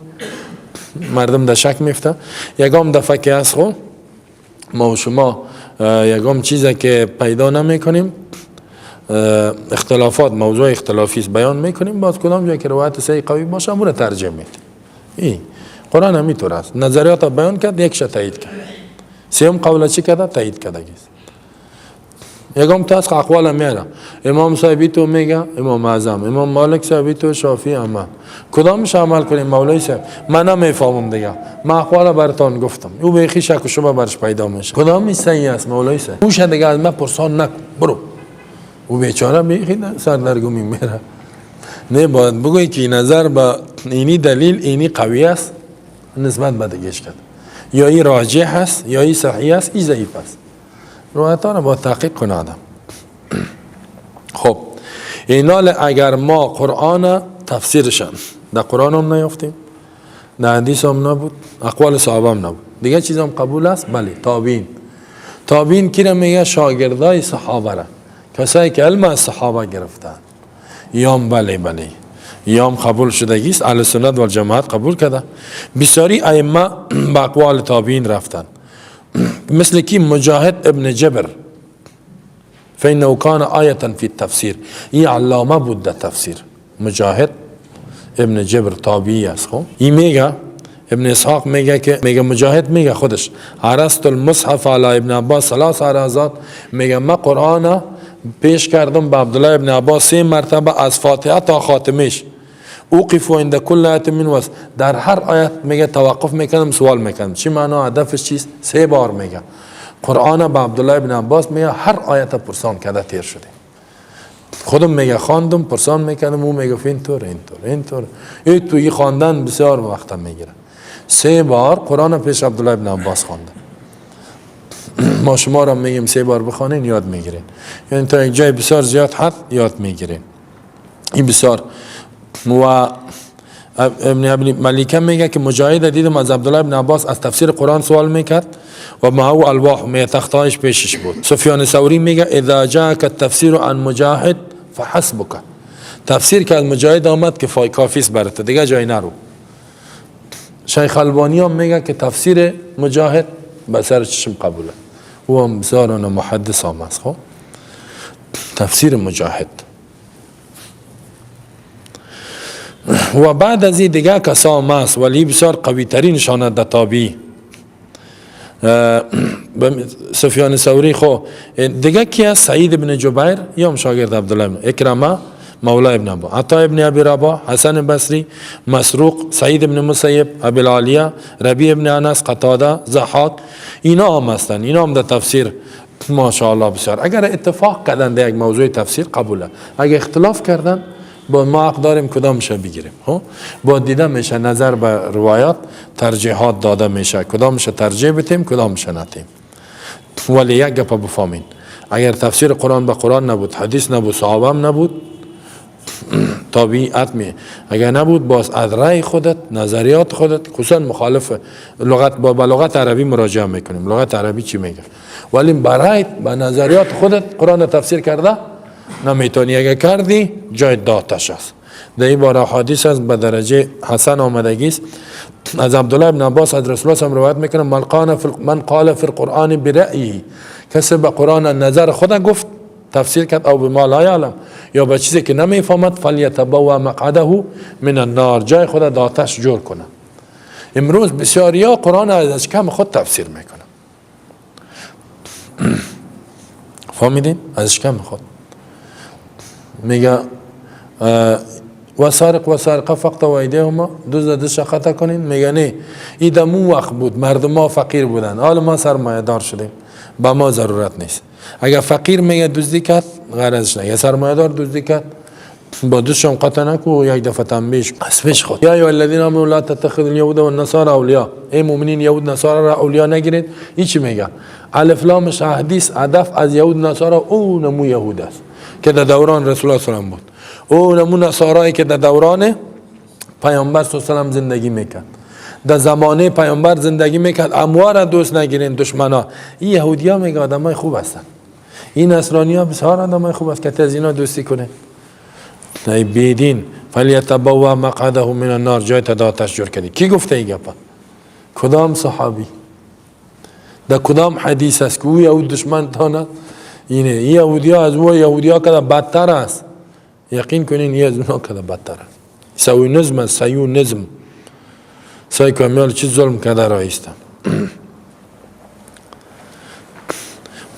مردم در شک میفته. یکم دفعه که از خو ما و شما یکم چیزی که پیدا نمیکنیم، اختلافات موضوع اختلافی است بیان میکنیم، باز کدام جای که روایت صحیح قوی باشه امور ترجمه میدیم. این قرآن همینطور است، نظریات بیان کرد، یکش تایید کرد، سیوم قول چی کرده؟ تایید کرده. یکم تاس اقوال میاره، امام صاحبی تو میگه امام اعظم، امام مالک صاحبی تو، شافعی، احمد، کدامش عمل کنیم مولوی صاحب؟ من نمیفهمم دیگه، من اقوال براتون گفتم، او به شک و شبه برش پیدا میشه، کدام صحیح است مولوی صاحب؟ اوش دیگه از من پرسان نکن، برو. او بیچاره بیخی سردرگمی میره. نه باید بگویی که نظر به اینی دلیل اینی قوی است نسبت به دیگهش کرد، یا این راجح است یا این صحیح است، این ضعیف است. روایتان با تحقیق کنه آدم. خب اینال اگر ما قرآن تفسیرشن در قرآن هم نیافتیم، در حدیث هم نبود، اقوال صحابه هم نبود، دیگه چیز هم قبول است؟ بله. تابعین، تابعین کی را میگه؟ شاگردای صحابه را، کسایی که علم از صحابه گرفتن، یام بله بله یام قبول شدگی است، اهل سنت و جماعت قبول کرده. بسیاری ائمه به اقوال تابعین رفتن، مثل کی؟ مجاهد ابن جبر، فإنه كان آیة فی التفسیر، این علامه بود در تفسیر. مجاهد ابن جبر تابعی است. خب این میگه ابن اسحاق میگه که میگه مجاهد میگه خودش عرضت المصحف علی ابن عباس ثلاث عرضات، میگه ما قرآن پیش کردم به عبدالله ابن عباس 3 مرتبه از فاتحه تا خاتمش. اوقف عند کل آیت من وس، در هر آیت میگه توقف میکنم، سوال میکنم چی معنا، هدفش چیست. 3 بار میگه قرآن به عبدالله ابن عباس میگه هر آیت پرسان کرده تیر شده. خودم میگه خواندم پرسان میکردم، او میگه اینطور اینطور اینطور. این توی خواندن بسیار وقت میگیره. 3 بار قرآن پیش عبدالله ابن عباس خواندم. ما شما را میگیم 3 بار بخوانین یاد میگیرین، یعنی تا یک جای بسیار زیاد حد یاد میگیرین. این بسیار. و ابن ملیکه میگه که مجاهد دیدم از عبدالله ابن عباس از تفسیر قرآن سوال میکرد و ما هو الواح، می تختایش پیشش بود. سفیان ثوری میگه اذا جاءك التفسیر عن مجاهد فحسبك، تفسیر که از مجاهد آمد که کافی است برات، دیگه جای نرو. شیخ البانی هم میگه که تفسیر مجاهد به سر چشم قبوله، او هم بسیار محدث هم است. خب تفسیر مجاهد. و بعد از این دیگه کسا هم است، ولی بسیار قوی ترین شانه در تابعی سفیان ثوری. خو دیگه کی است؟ سعید بن جبیر یا هم شاگرد عبدالله بن اکرمه مولا ابن ابا، عطا ابن ابی رباح، حسن بصری، مسروق، سعید ابن مسیب، ابی العالیه، ربیع ابن انس، قتاده، ضحاک، اینا هم هستند. اینا هم در تفسیر ماشاءالله بسیار. اگر اتفاق کردن در یک موضوع تفسیر قبوله، اگر اختلاف کردن با ما حق داریم کدامش بگیریم. با دیده میشه نظر به روایات ترجیحات داده میشه، کدامش ترجیح بتیم کدامش نتیم. ولی یک گپ بفهمین، اگر تفسیر قرآن به قرآن نبود، حدیث نبود، صحابه هم نبود، تابعیت می اگر نبود، باز از رأی خودت، نظریات خودت، خصوصا مخالف لغت، با لغت عربی مراجعه میکنیم، لغت عربی چی میگه، ولی برای با نظریات خودت قرآن تفسیر کرده نمیتونی. اگر کردی جای داتش است. در این باره حدیث است به درجه حسن آمدگی است. از عبدالله بن عباس از رسول الله روایت میکنه من قال فی القرآن برأیه، کسی به قرآن نظر خود گفت تفسیر کرد، او بما لا یعلم، یا به چیزی که نمیفهمد، فلیتبوأ مقعده من النار، جای خود داتش جور کنه. امروز بسیاریا قرآن از کم خود تفسیر میکنه. فهمیدین؟ از کم خود میگه و سارق و سارقه فقطعوا ایدیهما، دزد دزد قطع کنین. میگه نه، این دمو وقت بود، مردم ما فقیر بودن، حالا ما سرمایه دار شدیم، به ما ضرورت نیست. اگر فقیر میگه دزدی کرد غرضش نه، اگر سرمایه دار دزدی کرد با دستشون قطع نکو، یک دفعه تنبیهش اسمش خود. یا ایها الذین آمنوا لا تتخذوا اليهود والنصارى اولیاء، ای مؤمنین یهود نصارا را اولیا نگیرید. این چی میگه؟ الف لام حدیث هدف از یهود نصارا او نمو یهود است که در دوران رسول الله صلی الله علیه و بود، او نمو نصارایی که در دوران پیامبر صلی الله علیه و زندگی میکرد، در زمانه پیامبر زندگی میکرد. اموار دوست نگیرین دشمنا. این یهودیا میگه آدمای خوب هستن، این نصرانیا بسیار آدمای خوب است که از اینا دوستی کنه. ای بیدین فلیتبوأ مقعده من النار، جای تداتش جور کردی. کی گفته این گپا؟ کدام صحابی؟ در کدام حدیث است که او یهود دشمن تانه؟ اینه این یهودیا از او یهودیا کده بدتر است. یقین کنین این از اونا کده بدتر است. سیونیزم است، سیونیزم. سعی کمیال چی ظلم کرده رایستم.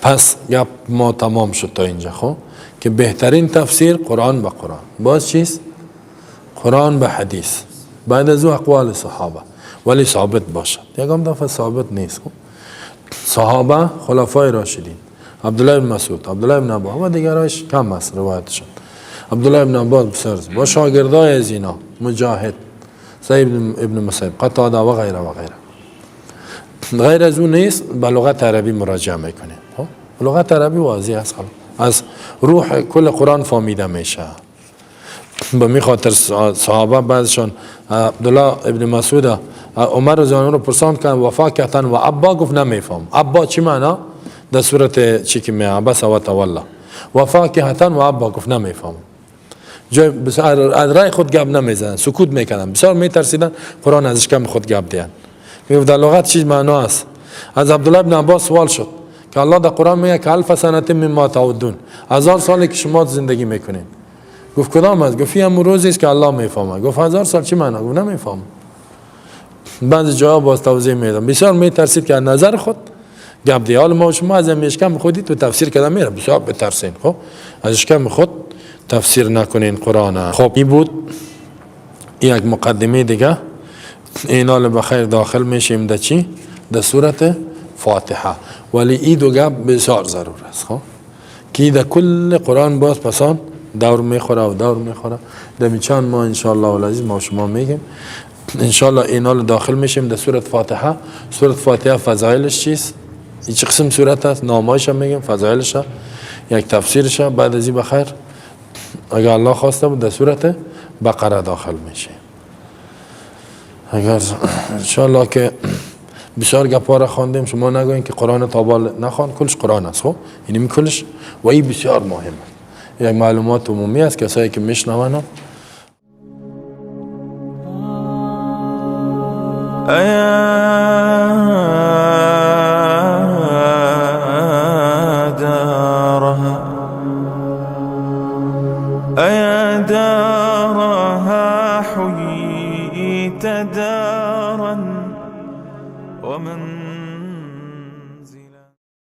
پس گپ ما تمام شد تا اینجا. خب که بهترین تفسیر قرآن به قرآن، باز چیست؟ قرآن به حدیث، بعد از او اقوال صحابه، ولی ثابت باشد. یکم دفعه ثابت نیست. خب صحابه خلفای راشدین، عبدالله بن مسعود، عبدالله بن عباس و دیگرایش کم است روایتشون. عبدالله بن عباس بسیار با شاگردای از اینا، مجاهد، سعید ابن مسیب، قتاده و غیره و غیره. غیر از اون نیست. به لغت عربی مراجعه میکنیم. خب لغت عربی واضح است، خلاص از روح کل قرآن فهمیده میشه. به می خاطر صحابه بعضشان عبدالله ابن مسعود عمر رضی الله عنه رو پرسان کردن وفا کردن و ابا، گفت نمیفهم. ابا چی معنا؟ در صورت چی که می عبس و تولا. وفا کردن و ابا، گفت نمیفهم. جای بسیار از رای خود گپ نمیزنن، سکوت میکردن، بسیار میترسیدن قرآن ازش کم خود گپ دیان. میگفت در لغت چیز معنا است. از عبدالله ابن عباس سوال شد که الله در قرآن میگه که الف سنه مما تعدون، 1000 سالی که شما زندگی میکنین. گفت کدام است؟ گفت این روزی است که الله میفهمه. گفت 1000 سال چی معنا؟ گفت نمیفهم. بعضی جاها باز توضیح میدم. بسیار میترسید که از نظر خود گپ دی. حال ما شما از اشکم خودی تو تفسیر کردن میره، بسیار بترسین. خب از اشکم خود تفسیر نکنین قرآن. خب این بود یک مقدمه دیگه. اینال بخیر داخل میشیم در چی؟ در سورت فاتحه. ولی این دو گپ بسیار ضرور است. خب که در کل قرآن باز پسان دور میخوره و دور میخوره. در چند ما انشاءالله العزیز ما شما میگیم انشاءالله اینال داخل میشیم در سورت فاتحه. سورت فاتحه فضایلش چیست؟ این چه قسم سورت است؟ نامایش هم میگیم، فضایلش، یک تفسیرش. بعد از این بخیر اگر الله خواسته بود در سورت بقره داخل میشه. اگر انشاءالله که بسیار گپا را خواندیم، شما نگوین که قرآن تابال نخوان، کلش قرآن است. خب یعنی کلش و این بسیار مهم است. یک معلومات عمومی است کسایی که میشنون. أيا دارها حييت دارا ومن